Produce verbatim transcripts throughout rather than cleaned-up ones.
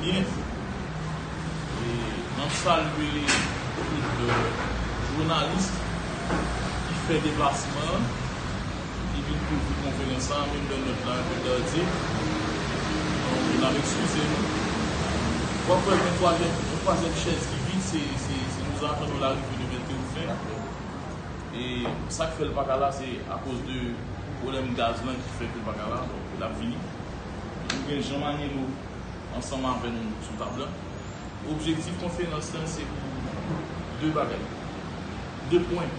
E n ap salye tout jounalis ki fè deplasman an, ki vin kouvri konferans la, menm lè nòt la enpe tardye. Donk, n ap eskize nou. W ap wè gen twazyèm, yon twazyèm chèz ki vid, se, se, se nous attendons l'arrivée de Mèt Théophile. E sa k fè l pa ka la, se akoz de pwoblèm gaz lan ki fè ke l pa ka la. Donk, l ap vini. Nou gen Jean Maniello ansanm avè nou sou tab la. Objektif konferans lan se pou de bagay, de pwen.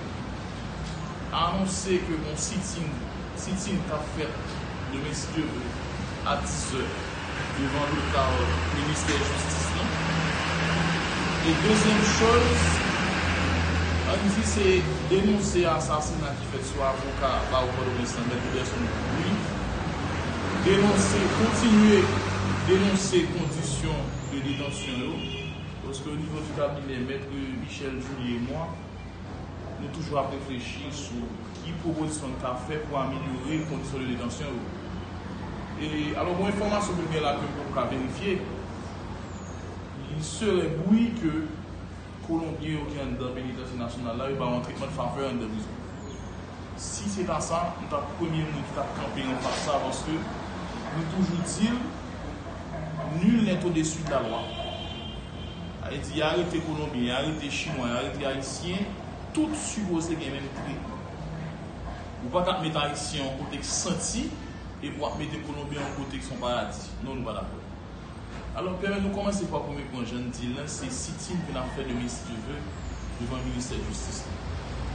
Anonse ke gon sit-in, sit-in k ap fèt demen si Dye vle a dis zè devan lokal ministè jistis lan. E dezyèm choz, ann di se denonse asasina ki fèt sou avoka bawo Pòtoprens lan, Mèt Roberson Dupuy. Denonse, kontinye denonse kondisyon de detansyon yo, paske o nivo di kabinè Mèt Michel Julie e mwa, nou toujou ap reflechi sou ki pwopozisyon n ka fè pou amelyore kondisyon de detansyon yo. E, alò, bon, enfòmasyon ke m gen la ke m poko ka verifye, il serait bruit ke Kolonbyen yo ki anndan penitansye nasyonal la, yo ba yo yon tretman de favè anndan prizon. Si se ta sa, m t ap premye moun ki t ap kanpe anfas sa, paske nou toujou di l, nul n'est au-dessus de la loi. Sa vle di, y arete Kolonbyen, y arete Chinwa, y arete Ayisyen, tout sipoze gen menm tretman. Ou pa ka ap met Ayisyen yon kote k santi, epi w ap mete Kolonbyen yon kote k se yon paradi. Non, nou pa dakò. Alò, pèmèt nou kòmanse pa premye pwen, jan n di l lan, se sit-in ke n ap fè demen si Dye vle devan ministè jistis la.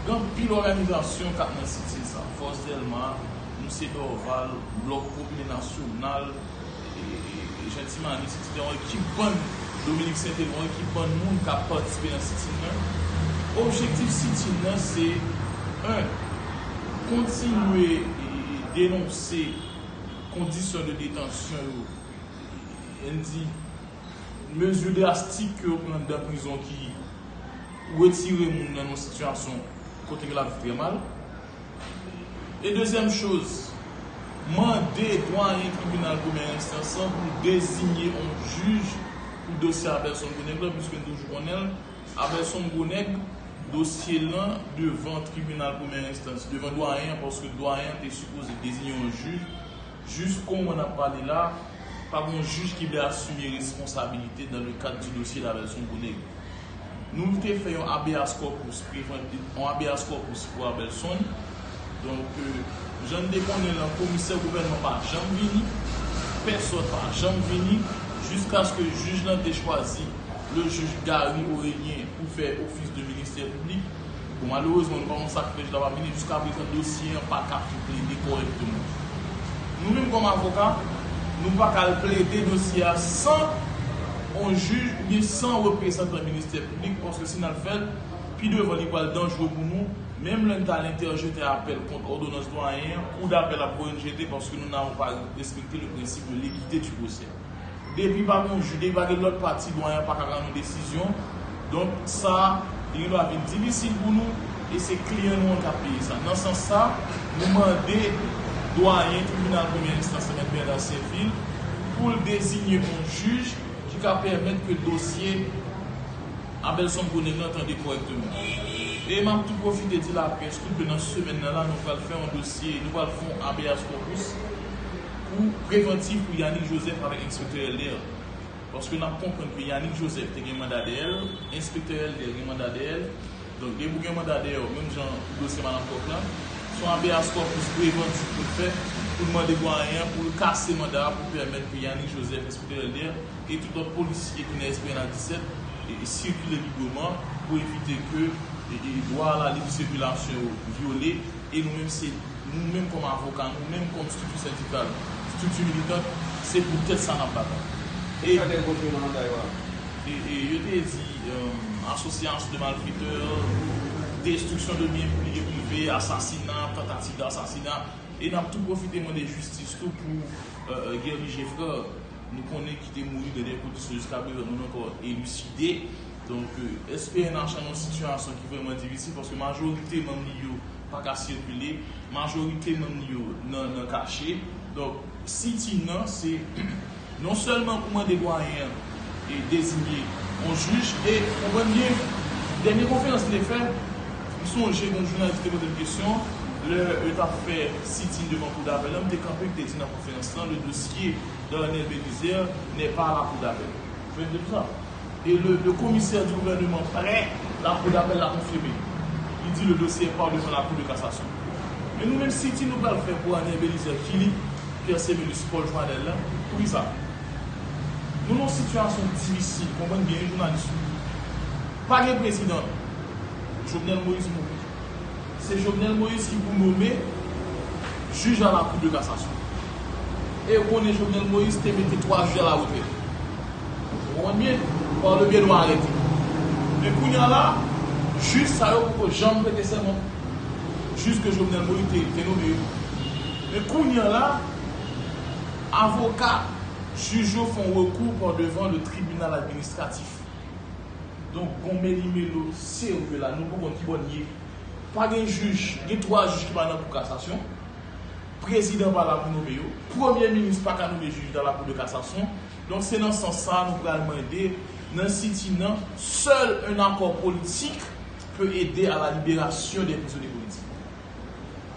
Gen anpil òganizasyon k ap nan sit-in sa, Fòs Dèlma, Misye Dorval, Blòk Popilè Nasyonal, e, e, e Jan Ti Malis, etsetera, yon ekip bann, Dominik Senteri, yon ekip bann moun k ap patisipe nan sit-in nan. Objektif sit-in nan se, en, kontinye, e, e, denonse kondisyon de detansyon yo, ann di, mezi drastik ke yo pran anndan prizon ki retire moun nan yon sitiyasyon kote ke l ap viv trè mal. E dezyèm choz, mande dwayen tribinal premyè enstans lan pou deziye yon jij pou dosye Abelson Gronèg lan, piske n toujou konnen l, Abelson Gronèg, dosye l lan devan tribinal premyè enstans, devan dwayen an, paske dwayen an te sipoze deziye yon jij. Jiska moman n ap pale la, pa gen yon jij ki vle asime responsabilite dans le cadre du dossier Abelson Gronèg. Nou te fè yon habeas corpus, prevan-, yon habeas corpus pou Abelson. Donk, euh, jan n te konnen l lan, komisè gouvènman pa janm vini, pèsòn pa janm vini, jiskaske jij lan te chwazi le jij Gary Aurelien pou fè ofis de ministè piblik. Bon, malerezman, nou pa konn sa k fè jij la pa vini. Jiska prezan, dosye an pa ka fin plede kòrèkteman. Nou menm kòm avoka, nou pa ka al plede dosye a san yon jij oubyen san reprezantan ministè piblik, paske si n al fè l, pi devan li pral danjere pou nou. Menm lè n ta al entèjete apèl kont òdonans dwayen an, kou dapèl ap voye n jete paske nou n a pa respekte le principe de l'équité du procès. Depi pa gen yon jij, depi pa gen lòt pati, dwayen an pa ka rann yon desizyon. Donk, sa, li gen dwa vin difisil pou nou, e se kliyan nou an k ap peye sa. Nan sans sa, nou mande dwayen tribinal premyè enstans la, Mèt Bernard Sainvil, pou l deziye yon jij ki ka pèmèt ke dosye Abelson Gronèg lan tande kòrèkteman. E m ap tou pwofite di laprès tou ke nan semèn nan la, nou pral fè yon dosye, nou pral fè yon habeas corpus pou prevantif pou Yanick Joseph avèk enspektè Elder. Paske n ap konprann ke Yanick Joseph te gen manda dèyè l, enspektè Elder gen manda dèyè l. Donk, depi w gen manda dèyè w, menm jan pou dosye Madanm Kòk lan, se yon habeas corpus prevantif pou l fè, pou l mande dwayen an pou l kase manda a, pou pèmèt ke Yanick Joseph, enspektè Elder, e tout lòt polisye ki nan S P N A disèt, e, e sikile libreman pou evite ke, e, e dwa a la lib sikilasyon yo vyole, e nou menm se, nou menm kòm avoka, nou menm kòm strikti sendikal, strikti militan, se pou tèt sa n ap batay. E sa gen konfime nan manda yo a? E, e yo te di, euh, association de malfaiteurs, destruction de biens publics et privés, asasina, tantativ de asasina, e n ap tou pwofite mande jistis tou pou, euh, euh, Guerby Geffrard. Nou konnen ki te mouri nan de kondisyon jiska prezan nou ankò eliside. Donk, euh, S P N H nan yon sitiyasyon ki vrèman difisil, paske majorite manm li yo pa ka sikile, majorite manm li yo nan, nan kache. Donk, sit-in nan, se non sèlman pou mande dwayen an e deziye yon jij. E konprann byen, dènye konferans li te fè, m sonje gen yon jounalis ki te poze l kesyon, lè yo t ap fè sit-in devan kou dapèl la, m te kanpe, m te di nan konferans lan, le dossier de Arnel Bélizaire n'est pas à la cour d'appel. Jwenn de sa. Et le, le commissaire du gouvernement près, la cour d'appel l'a confirmé. Il dit le dossier part devant la cour de cassation. Men nou menm sit-in nou pral fè pou Arnel Bélizaire, Kilik, Pierre Semilus, Paul Joanel la, poukisa? Nou nan yon sitiyasyon difisil, konprann byen, jounalis yo. Pa gen prezidan. Jovenel Moïse mouri. Se Jovenel Moïse ki pou nonmen jij a la Cour de cassation. E ou konnen Jovenel Moïse te mete twa jij a la retraite. Ou konprann byen? Par le biais de yon arete. Men kounye a la, jij sa yo poko janm prete sèman. Jij ke Jovenel Moïse te, te nonmen yo. Men kounye a la, avoka jij yo fè yon rekou pa devan le tribinal administratif. Donk, gon melimelo serye la, nou poko konn ki bò n ye. Pa gen jij, gen twa jij ki pa nan kou kasasyon. Prezidan pa la pou nonmen yo. Premye minis pa ka nonmen jij nan la Cour de cassation. Donk, se nan sans sa a nou pral mande, nan sit-in nan, seul un accord politique peut aider à la libération des prisonniers politiques.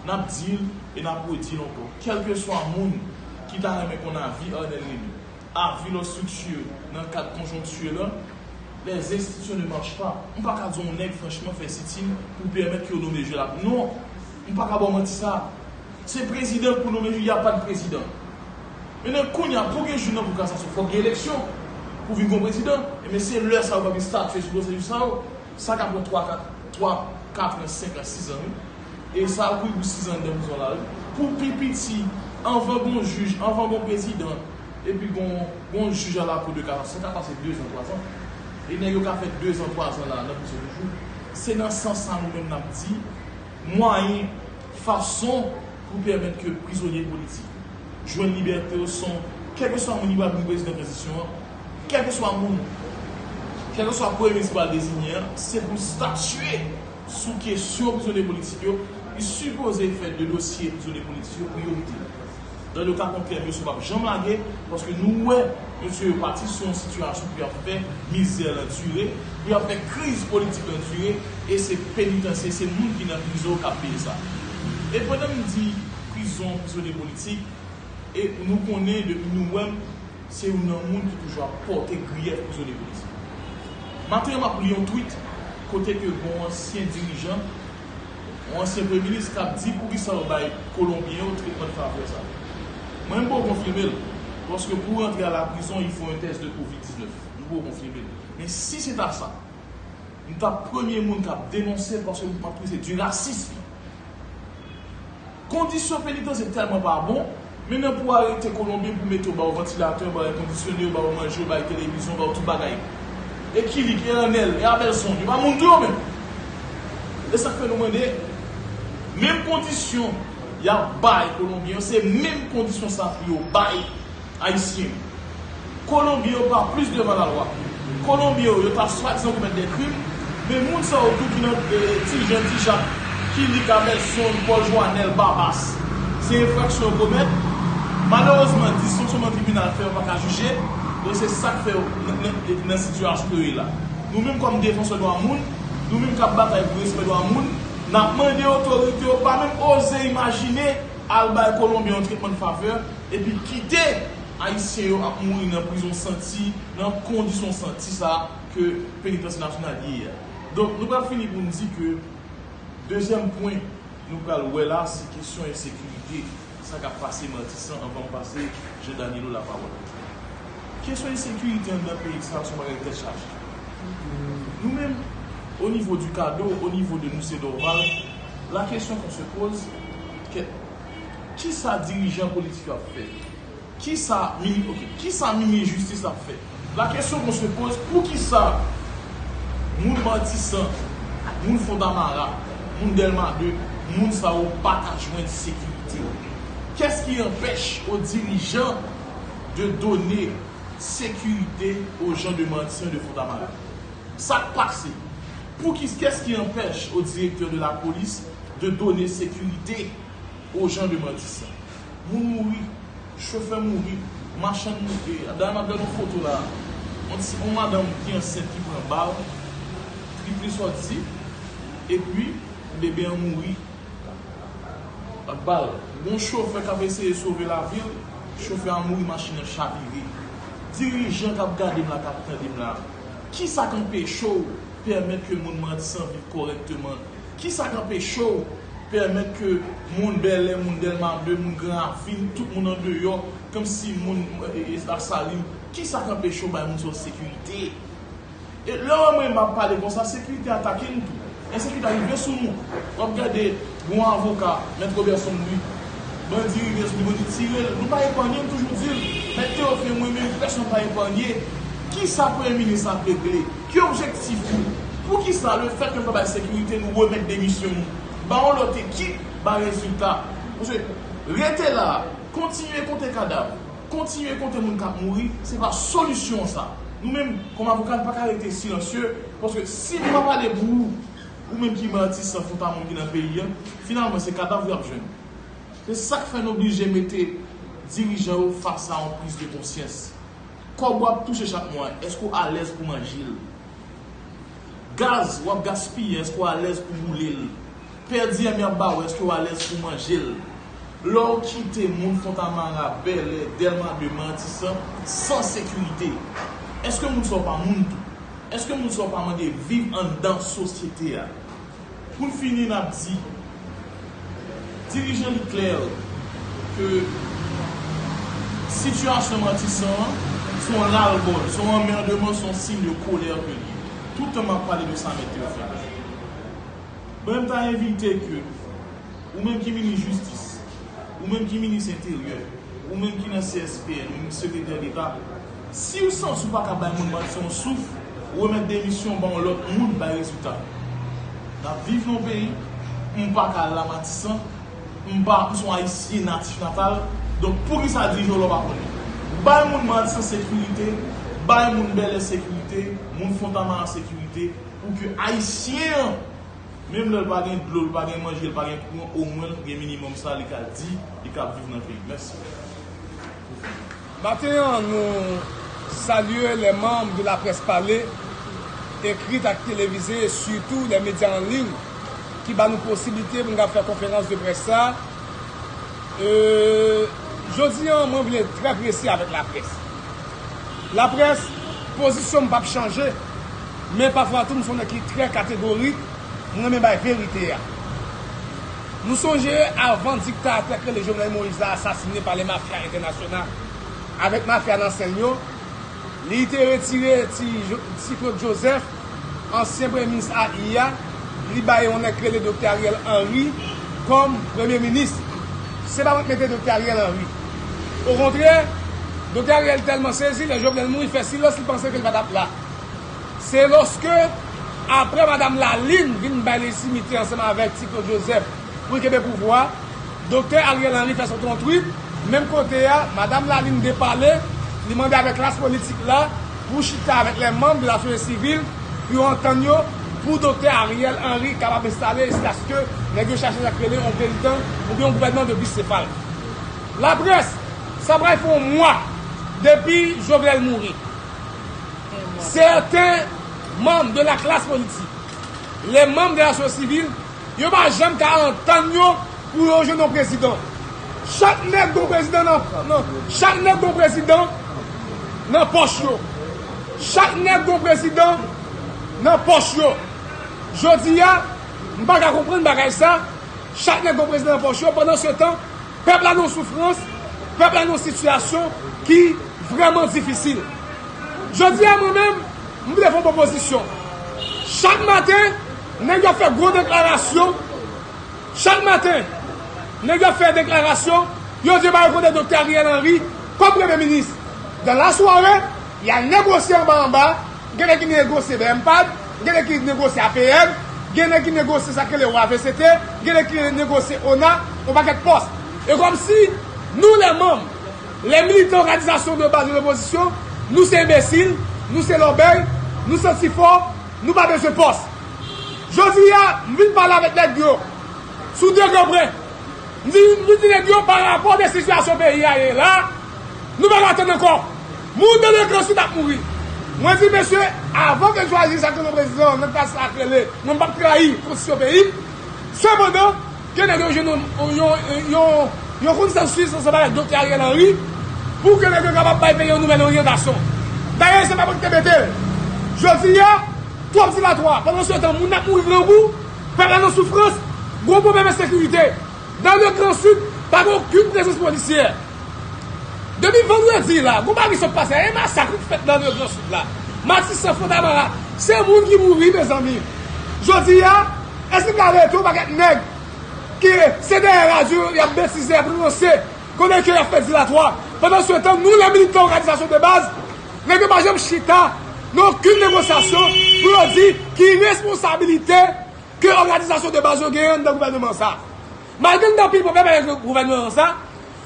N ap di l e n ap redi l ankò. Kèlkeswa moun ki ta renmen konn avi Arnel Rémy, avi lòt estrikti nan kad konjonkti la, les institutions ne marchent pas. M pa ka di yon nèg franchman fè sit-in pou pèmèt ke yo nonmen jij la. Non, m pa ka ba w manti sa. Se prezidan k pou nonmen jij, y a pas de prezidan. Men nan kounye a, pou gen jij nan kou kasasyon, fòk gen eleksyon pou vin gon prezidan. Ebyen, se lè sa yo p ap vin statye sou dosye jij sa yo. Sa ka pran twa, kat, twa, kat an, senk an, sis an, wi. E sa ap kouri pou sis an anndan prizon la, wi. Pou pi piti, anvan gon jij, anvan gon prezidan, epi gon, gon jij a la Cour de cassation, sa ka pase dezan, twazan. E nèg yo ka fè dezan, twazan la, nan prizon toujou. Se nan sans sa nou menm n ap di, mwayen, fason pou pèmèt ke prizonye politik jwenn libète yo san, kèlkeswa moun ki pral vin prezidan tranzisyon an, kèlkeswa moun, kèlkeswa premye minis ki pral deziyen an, se pou l statye sou kesyon prizonye politik yo, li sipoze fè de dosye prizonye politik yo priyorite. Dans le cas contraire, mesye yo p ap janm lage, paske nou wè mesye yo pati sou yon sitiyasyon pou y ap fè mizè lan dire, pou y ap fè kriz politik lan dire, e se penitansye, se moun ki nan prizon k ap peye sa. E pandan m di prizon, prizonye politik, e nou konnen depi nou wè m, se youn nan moun ki toujou ap pòte griyèf prizonye politik. Maten an, m ap li yon tweet kote ke gon ansyen dirijan, yon ansyen premye minis k ap di poukisa yo bay Kolonbyen yo tretman favè sa. Mwen, m poko konfime l, paske pou rantre a la prizon, il faut un test de covid diznèf. M poko konfime l. Men si se ta sa, m t ap premye moun k ap denonse l paske m ap twouve se du racisme. Kondisyon penitansye tèlman pa bon, men nan pou arete Kolonbyen pou mete w ba w vantilatè, ba w èkondisyone, ba w manje, ba w televizyon, ba w tout bagay. E Kilik, e Anèl, e Abèlson, yo pa moun tou yo menm. E sa k fè nou mande, menm kondisyon y ap bay Kolonbyen yo, se menm kondisyon sa pou yo bay Ayisyen yo. Kolonbyen yo pa plis devan lalwa. Kolonbyen yo, yo ta swadizan komèt de krim, men moun sa yo tou ki nan, eh, Ti Jan, Ti Jak, Kilik, Abèlson, Paul Joanel, Babas, se enfraksyon yo komèt. Malerezman, disfonksyonman tribinal fè yo pa ka jije, donk se sa k fè yo nan, nan, nan sitiyasyon yo ye la. Nou menm kòm defansè dwa moun, nou menm k ap batay pou respè dwa moun, n ap mande otorite yo pa menm oze imajine al bay Kolonbyen yon tretman de favè, epi kite Ayisyen yo ap mouri nan prizon santi, nan kondisyon santi sa ke Penitansye Nasyonal ye a. Donk, nou pral fini pou n di ke dezyèm pwen nou pral wè la, se kesyon ensekirite, sa k ap pase Matisan anvan m pase Jean Danilo lapawòl. Kesyon ensekirite anndan peyi sa, se yon bagay tèt chaje. Nou menm, au niveau du cadeau, au niveau de nous, c'est Dorval, la question qu'on se pose, ke, kisa dirijan politik yo ap fè? Kisa mini-, ok, kisa mini jistis ap fè? La question qu'on se pose, poukisa moun Matisan, moun Fontamara, moun Dèlma de, moun sa yo pa ka jwenn sekirite? Qu'est-ce qui empêche aux dirigeants de donner sécurité aux gens de Matisan, de Fontamara? Sa k pase? Pou ki, qu'est-ce qui empêche au directeur de la police de donner sécurité aux gens de Matisan? Moun mouri, chofè mouri, machann mouri. Dayè, m ap gade yon foto la. Yon ti, yon madanm ki ansent ki pran bal, trip li sòti, epi bebe an mouri ak bal. Gon chofè k ap eseye sove lavi l, chofè a mouri, machin nan chavire. Dirijan k ap gade m la, k ap tande m la, kisa k anpeche w pèmèt ke moun Matisan viv kòrèkteman? Kisa k anpeche w pèmèt ke moun Bèlè, moun Dèlma de, moun Gran Ravin, tout moun andeyò, kòmsi moun, e, e, Lasalin, kisa k anpeche w bay moun sa yo sekirite? E lè w wè mwen m ap pale konsa, sekirite atake n tou. Ensekirite a rive sou nou. W ap gade, gon avoka, Mèt Roberson Louis, bandi rive sou li, bandi tire l. Nou pa epanye, m toujou di l. Mèt Théophile, mwen menm, pèsonn pa epanye. Kisa Premye Minis ap regle? Ki objektif ou? Poukisa lefèt ke nou pa bay sekirite, nou remèt demisyon nou? Ba yon lòt ekip, ba rezilta. Paske rete la, kontinye konte kadav, kontinye konte moun k ap mouri, se pa solisyon an sa. Nou menm, kòm avoka, nou pa ka rete silansye, paske si nou pa pale pou ou, ou menm ki Matisan, Fon Tamon ki nan peyi a, finalman, se kadav ou y ap jwenn. Se sa k fè n oblije mete dirijan yo fas a yon priz de konsyans. Kòb w ap touche chak mwa, èske w alèz pou manje l? Gaz w ap gaspiye, èske w alèz pou boule l? Pèdi m y ap ba w, èske w alèz pou manje l? Lè w kite moun Fontamara, Bèlè, Dèlma de, Matisan san sekirite, èske moun sa yo pa moun tou? Èske moun sa yo pa mande viv anndan sosyete a? Pou n fini, n ap di, dirijan, li klè ke sitiyasyon Matisan an se yon lalbòl, se yon anmèdman, se yon siy de kolè ke li ye. Tout tan m ap pale de sa, Mèt Théophile, mwen, m ta envite ke ou menm ki minis jistis, ou menm ki minis enteryè, ou menm ki nan C S P N, ou menm sekretè deta, si w santi w pa ka bay moun Matisan yon souf, remèt demisyon, ba yon lòt moun bay rezilta. N ap viv nan yon peyi, m pa ka al la Matisan, m pa, m se yon Ayisyen natif natal, donk poukisa dirijan w la w pa konnen? Bay moun Matisan sekirite, bay moun Bèlè sekirite, moun Fontamara sekirite, pou ke Ayisyen an, menm lè l pa gen dlo, l pa gen manje, l pa gen kouran, omwen l gen minimòm sa li ka di, li ka viv nan peyi. Mèsi. Maten an, nou salye les membres de la presse parlée, écrite ak télévisée, et surtout les médias en ligne, ki ba nou posiblite pou nou ka fè konferans de près sa. E, jodi an, mwen vle trè presi avèk laprès. Laprès, pozisyon m p ap chanje, men pafwa tou, m se yon nèg ki trè kategorik, m renmen bay verite a. Nou sonje, avan diktatè k rele Jovenel Moïse la asasine pa le mafya entènasyonal, avèk mafya nan sen l yo, li te retire ti Jo-, ti Claude Joseph, ansyen premye minis A I a, li bay yon nèg k rele Doktè Ariel Henry kòm premye minis. Se pa mwen k mete Doktè Ariel Henry. Okontrè, Doktè Ariel tèlman sezi, lè Jovenel mouri, fè silans, li panse ke l pa t ap la. Se lòske, apre Madanm Lalin vin bay lejitimite ansanm avèk ti Claude Joseph pou l kenbe pouvwa, Doktè Ariel Henry fè sòti yon twit, menm kote a, Madanm Lalin depale, li mande avèk klas politik la pou chita avèk les membres de la sosyete sivil, pou yo antann yo, pou Doktè Ariel Henry kapab enstale, jiskaske nèg yo chache sa k rele yon prezidan oubyen yon gouvènman de bisefal. Laprès, sa pral fè yon mwa depi Jovenel mouri. Sèten manm de la klas politik, les membres de la sosyete sivil, yo pa janm ka antann yo pou yo jwenn yon prezidan. Chak nèg gon prezidan nan, nan, chak nèg gon prezidan nan pòch yo. Chak nèg gon prezidan nan pòch yo. Jodi a, m pa ka konprann bagay sa. Chak nèg gon prezidan nan pòch yo. Pandansetan, pèp la nan soufrans, pèp la nan sitiyasyon ki vrèman difisil. Jodi a, mwen menm, m vle fè yon pwopozisyon. Chak maten, nèg yo ap fè gwo deklarasyon. Chak maten, nèg yo ap fè deklarasyon, yo di yo pa rekonèt Doktè Ariel Henry kòm premye minis. Dan lasware, y a negosye anba anba, gen nèg ki negosye B M pad, gen nèg ki negosye A P N, gen nèg ki negosye sa k rele O A V C T, gen nèg ki negosye ona, yon pakèt pòs. E kòmsi nou, les membres, les militants, òganizasyon de baz de lopozisyon, nou se enbesil, nou se lòbèy, nou santi fò, nou pa bezwen pòs. Jodi a, m vin pale avèk nèg yo sou de gran pwen. M di, m vin di nèg yo pa rapò de sitiyasyon peyi a ye la, nou pa ka tann ankò. Moun nan lekrans ap mouri. Mwen di, mesye, avan ke n chwazi sa ke nou prezidan nan klas la k rele, mwen m p ap trayi konstitisyon peyi m. Sepandan, ke nèg yo jwenn yon, yon, yon, yon konsansis ansanm avèk Doktè Ariel Henry pou ke nèg yo kapab bay peyi an nouvèl oryantasyon. Dayè, se pa mwen ki te mete l. Jodi a, twòp dilatwa. Pandan se tan, moun ap mouri grangou, pèp la nan soufrans, gwo pwoblèm ensekirite. Nan le Gran Sid, pa gen okenn prezans polisyè. Depi vandredi la, gon bagay sot pase, e masak ki fèt nan le Gran Sid la. Matisan, Fontamara, se moun ki mouri, mezanmi. Jodi a, èske n ka rete yon pakèt nèg ki se dèyè radyo y ap betize, y ap ranse, kote ke y ap fè dilatwa? Pandan se tan, nou, lè militan òganizasyon de baz, nèg yo pa janm chita nan okenn negosyasyon pou yo di ki responsabilite ke òganizasyon de baz yo genyen anndan gouvènman sa. Malgre n gen anpil pwoblèm avèk gouvènman sa,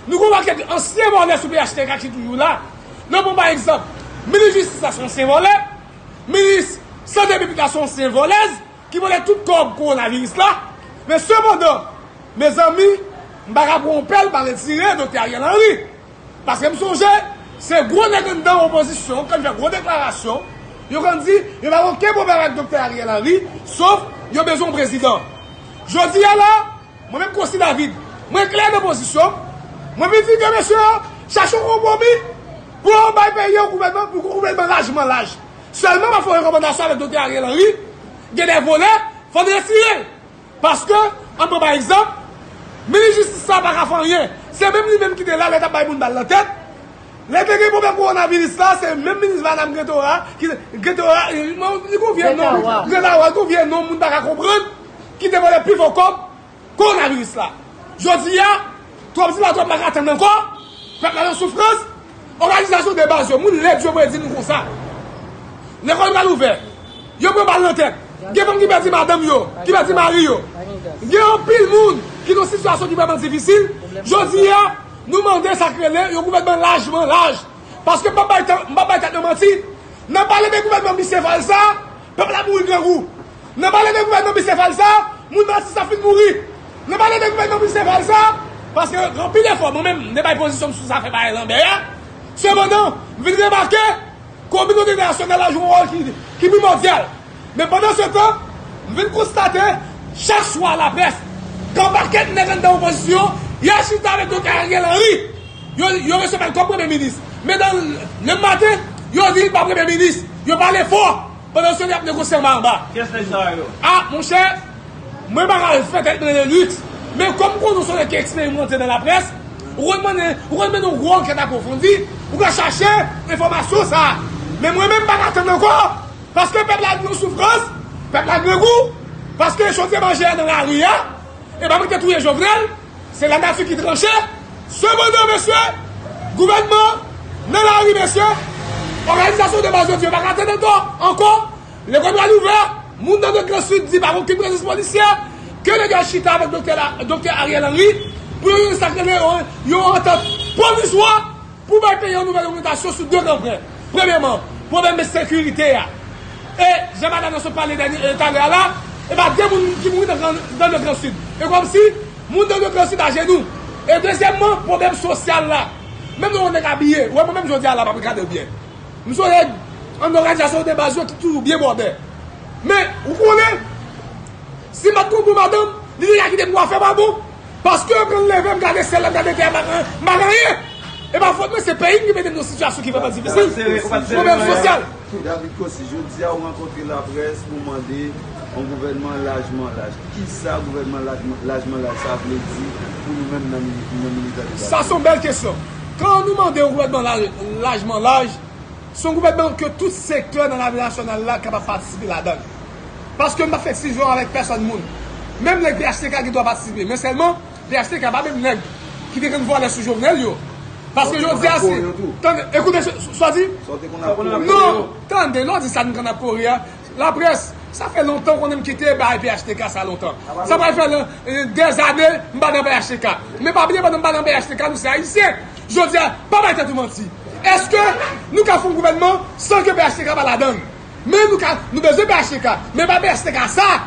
nou gen yon pakèt ansyen vòlè sou P H T K ki toujou la. N ap pran pa egzanp, minis jistis la se yon ansyen vòlè, minis sante piblik la se yon ansyen vòlèz ki vòlè tout kòb kowonaviris la. Men sepandan, mezanmi, m pa ka pran yon pèl pa retire Doktè Ariel Henry. Paske m sonje, se gwo nèg anndan opozisyon k konn fè gwo deklarasyon, yo konn di yo pa gen okenn pwoblèm avèk Doktè Ariel Henry, sof yo bezwen yon prezidan. Jodi a la, mwen menm Cossy David, mwen klè nan pozisyon m. Mwen vin di ke mesye yo chache yon konpwomi pou yo bay peyi an yon gouvènman, pou yon gouvènman lajman laj. Sèlman m ap fè yon rekòmandasyon avèk Doktè Ariel Henry, gen de vòlè, fò n retire l. Paske, ann pran pa egzanp, minis jistis sa pa ka fè anyen. Se menm li menm ki te la lè t ap bay moun bal nan tèt. Lè te gen pwoblèm kowonaviris la, se menm minis Madam Gretora, ki, Gretora, li gon vye non, Gretawa, li gon vye non, moun pa ka konprann, ki te vòlè pi fò kòb kowonaviris la. Jodi a, twòp dilatwa pa ka tann ankò, pèp la nan soufrans, òganizasyon de baz yo, moun lèd yo vle di nou konsa. Lekòl pral ouvè. Yo pran bal nan tèt. Gen fanm ki pèdi madanm yo, ki pèdi mari yo. Gen anpil moun ki nan sitiyasyon ki vrèman difisil. Jodi a, nou mande sa k rele yon gouvènman lajman laj. Paske m p ap bay tan, m p ap bay tèt nou manti. Nan pale de gouvènman misye Faye sa, pèp la mouri grangou. Nan pale de gouvènman misye Faye sa, moun Matisan fin mouri. Nan pale de gouvènman misye Faye sa, paske anpil efò, mwen menm, m te bay pozisyon m sou zafè bagay lanbè a. Sepandan, m vin remake, kominote entènasyonal la jwe yon wòl ki, ki primòdyal. Men pandan se tan, m vin konstate, chak swa laprès, gen yon pakèt nèg anndan opozisyon, y al chita avèk Doktè Ariel Henry. Yo, yo resevwa l kòm premye minis. Men nan, lendi maten, yo di l pa premye minis. Yo pale fò. Pandan se tan, y ap negosye anba anba. Kiyès nèg sa yo? A, monchè, mwen pa ka fè tèt mwen lèliks, men kòm m konnen w se yon nèg ki eksperimante nan laprès, ou konn mennen, ou konn mennen yon gwo ankèt apwofondi, ou ka chache enfòmasyon sa a. Men mwen menm, m pa ka tann ankò, paske pèp la nan soufrans, pèp la grangou, paske chodyè manje a nan lari a, e pa mwen ki te touye Jovenel, se lanati ki tranche. Sepandan, mesye, gouvènman nan lari, mesye, òganizasyon de baz yo di yo pa ka tann ankò, ankò. Lekòl pral ouvè, moun nan Gran Sid di pa gen okenn prezans polisyè, ke nèg yo al chita avèk doktè la, doktè Ariel Henry, pou yo jwenn sa k rele yon, yon antant pwovizwa pou bay peyi an nouvèl oryantasyon sou de gran pwen. Premyèman, pwoblèm ensekirite a. E, jan madanm nan sot pale dènye, e, talè a la, e pa de moun ki mouri nan, nan Gran Sid. E kòmsi, moun nan Gran Sid ajenou. E dezyèmman, pwoblèm sosyal la. Menm lè yon nèg abiye, ou wè mwen menm jodi a la, m ap gade w byen. M se yon nèg anndan òganizasyon de baz yo ki toujou byen bòdè. Men, ou konnen, si m pa t konn bon madanm, li te ka kite m kwafe pa bon. Paske m konn leve, m gade syèl la, m gade tè a, m pa gen, m pa gen anyen. E pa fòt mwen, se peyi m ki mete m nan sitiyasyon ki vrèman difisil. Pwoblèm sosyal. David Cossy, jodi a ou rankontre laprès pou mande yon gouvènman lajman laj. Kisa gouvènman lajman, lajman laj sa vle di pou nou menm nan mili-, nan militan de baz? Sa se yon bèl kesyon. Kan nou mande yon gouvènman laj, lajman laj, se yon gouvènman ke tout sektè nan lavi nasyonal la kapab patisipe ladan l. Paske m pa fè eksklizyon avèk pèsòn moun. Menm nèg P H T K gen dwa patisipe, men sèlman P H T K pa menm nèg ki te konn vòlè sou Jovenel yo. Paske jodi a se, tande, ekoute, sa w di? Non, tande, lè w di sa n konn ap kore a, laprès, sa fè lontan w konnen m kite bagay P H T K sa lontan. Sa pral fè, e, dèzane m pa nan P H T K. Men pa bliye, pandan m pa nan P H T K, nou se Ayisyen. Jodi a, pa bay tèt ou manti. Èske nou ka fè yon gouvènman san ke P H T K pa ladan l? Men nou ka, nou bezwen P H T K. Men pa P H T K sa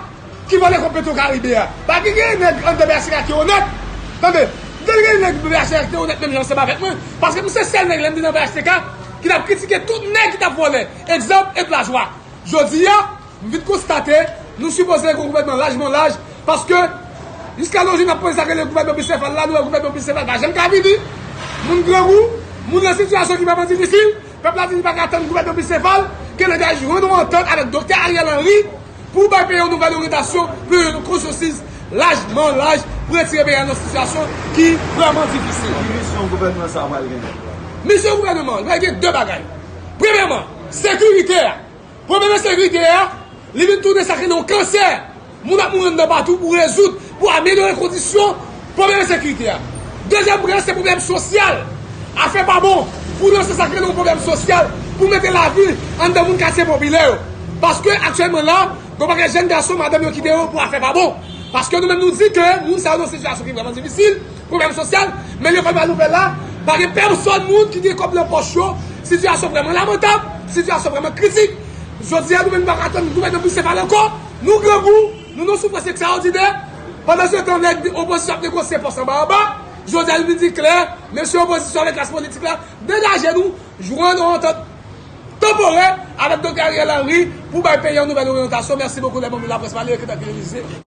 ki vòlè kòb Petwokaribe a. Pa gen, gen nèg anndan P H T K ki onèt. Tande, gen, gen nèg P H T K ki te onèt menm jan ansanm avèk mwen. Paske m se sèl nèg lè m te nan P H T K ki t ap kritike tout nèg ki t ap vòlè. Egzanp, Edlajwa. Jodi a, m vin konstate, nou sipoze gen yon gouvènman lajman laj, paske jiska nos jours n ap poze sa k rele gouvènman bisefal la, nou wè gouvènman bisefal pa janm ka vini. Moun grangou, moun nan sitiyasyon ki vrèman difisil, pèp la di li pa ka tann gouvènman bisefal, ke l dwe jwenn yon antant avèk Doktè Ariel Henry pou bay peyi yon nouvèl oryantasyon, pou yon konsansis lajman laj, pou retire peyi a nan sitiyasyon ki vrèman difisil. Ki misyon gouvènman sa a pral genyen? Misyon gouvènman an, li pral gen de bagay. Premyèman, sekirite a. Pwoblèm ensekirite a, li vin tounen sa k rele yon kansè. Moun ap mouri anndan patou pou rezoud, pou amelyore kondisyon pwoblèm ensekirite a. Dezyèm pwen an, se pwoblèm sosyal. Afè pa bon, pou lanse sa k rele yon pwoblèm sosyal, pou mete lavi anndan moun katye popilè yo. Paske aktyèlman la, gen yon pakèt jèn gason, madanm yo kite yo pou afè pa bon. Paske nou menm nou di ke moun sa yo nan sitiyasyon ki vrèman difisil, pwoblèm sosyal, men lekòl pa nouvèl la, pa gen pèsòn moun ki gen kòb nan pòch yo, sitiyasyon vrèman lamantab, sitiyasyon vrèman kritik. Jodi a, nou menm nou pa ka tann gouvènman bisefal ankò, nou grangou, nou nan soufrans ekstraòdinè. Pandan se tan, nèg opozisyon ap negosye pòs anba anba. Jodi a, nou vin di klè, mesye opozisyon avèk klas politik la, degaje nou, jwenn yon antant tanporè avèk Doktè Ariel Henry pou bay peyi an nouvèl oryantasyon. Mèsi bokou, lè moun laprès pale, ki ta televize.